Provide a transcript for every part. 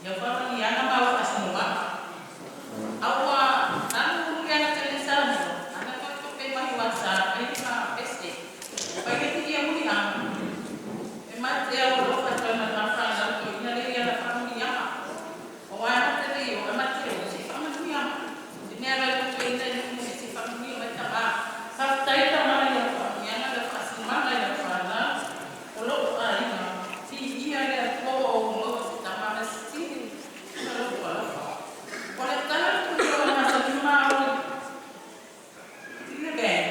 Ia faamanuiaga ma au faasinomaga. Aua alu ia na tele Samoa, ana tope mai wasa, ai ma pese. Pai ke ia muli a. E mate au lo fa tona na fa na to ina le ia na faamanuiaga. O wa ma te le o mate o se faamanuiaga. Ne ala to ina ni mu se faamanuia mai ta ba. Fa tai ta ma ia faamanuiaga le faasinomaga ia fa na. O lo aiga. Ti ia le ko o mo se tama na si. Ma lo alofa. O le tala tu o na sa ni ma o. Ti le ben.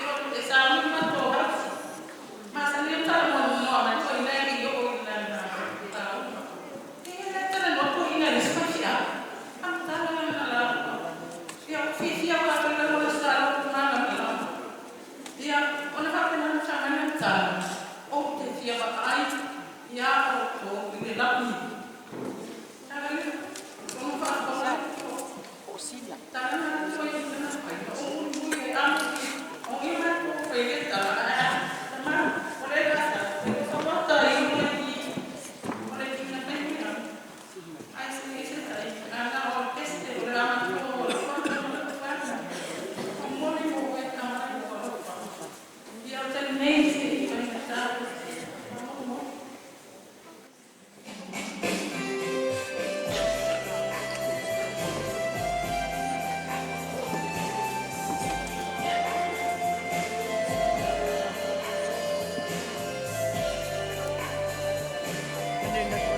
E o te sa ni ma to ha. Ma sa ni tala mo no ma to ina ni yo o ina na ta o. E le tala no ko ina ni sa fia. Am tala na la. Ia fi fi wa ko na mo sa lo ma na mi. Ia ona fa na ta na ta. O te fia wa ai ia o ko i le la ni. Tala ni. Kono fa ko na. Tala na to i na pai. O mu i am o i ma ko fe le tala. Ma o le la sa. O fa wa ta i mo i. O le ti na pe ni. Ai se ni se tai. Ana o peste o la ma ko o fa na fa na. O mo ni mo e ta ma o fa. Ia o te nei se i tai na ta. Mo. Nene.